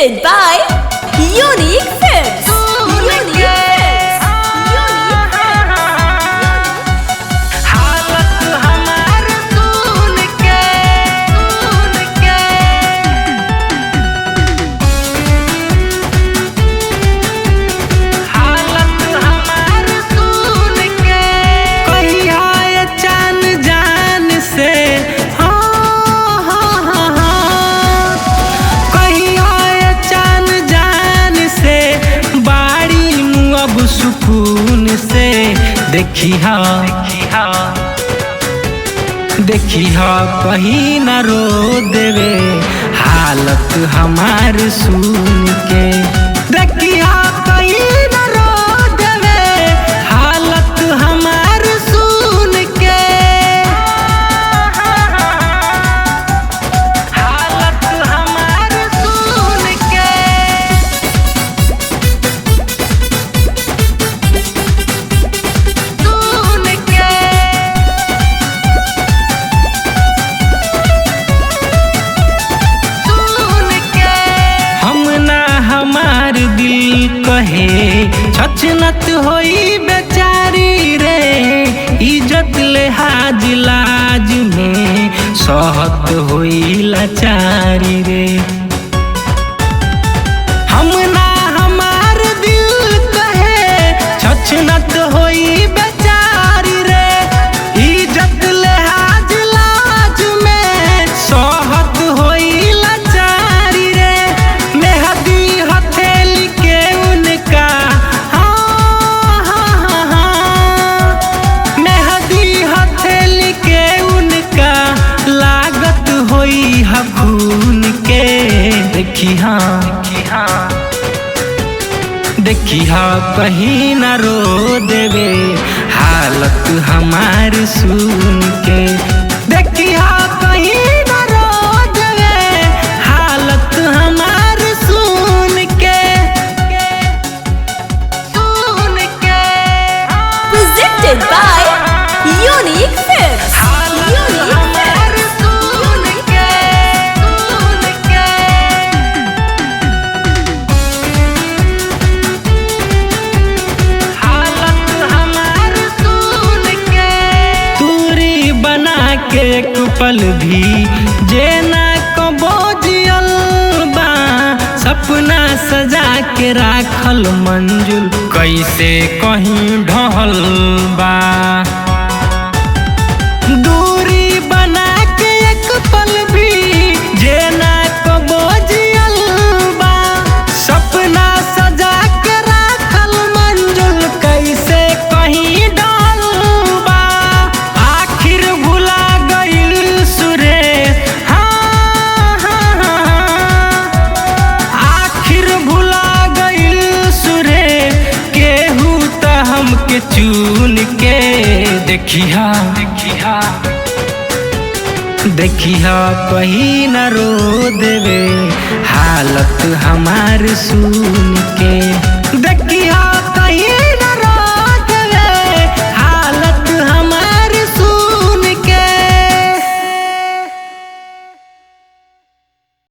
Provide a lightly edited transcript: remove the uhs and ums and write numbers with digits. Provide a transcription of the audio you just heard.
Presented by Unique Films. Unique Films. Unique Films. हालत हमार सुन के, सुन के। हालत हमार सुन के। कहिया ये चान जान से, हाँ, हाँ, हाँ, हाँ। कहिया ये चान जान से, बाड़ी मुँह अब सुकून से देखिहा, देखिहा कहीं न रो देवे हालत हमार सुन के। देखिहा कहीं न रो देवे हालत हमार सुन के। हालत हमार सुन के। सुन के। सुन के। हम ना हमार दिल कहे छछनत होई बेचारी रे, इज्जत ले हाज लाज में सहत होई लाचारी रे। हम ना हमार दिल कहे छछनत होई बेचारी रे, इज्जत ले हाज लाज में सहत होई लाचारी रे। मेहदी हथेली के उनका, हाँ, हाँ, हाँ, हाँ। मेहदी हथेली के उनका लागत होई हखून के। देखी हाँ, देखी हाँ कहीं न रो देवे हालत हमार सुन के। देखी हाँ कहीं न रो देवे हालत हमार सुन के, सुन के। Presented by Unique Films. हालत Unique हमार Films. सुन के, सुन के। हालत हमार सुन के। दूरी बना के एक पल भी जेना कबो जियल बा, सपना सजा के राखल मंजुल कैसे कहीं ढहल बा। दूरी बना के एक पल भी जेना कबो जियल बा, सपना सजा के राखल मंजुल कैसे कहीं डाल बा। आखिर भुला गइल सुरेश, हाँ, हाँ, हाँ। आखिर भुला गइल सुरेश केहू त हमके चुन के। देखिहा, देखिहा कहीं न रो देवे हालत हमार सुन के।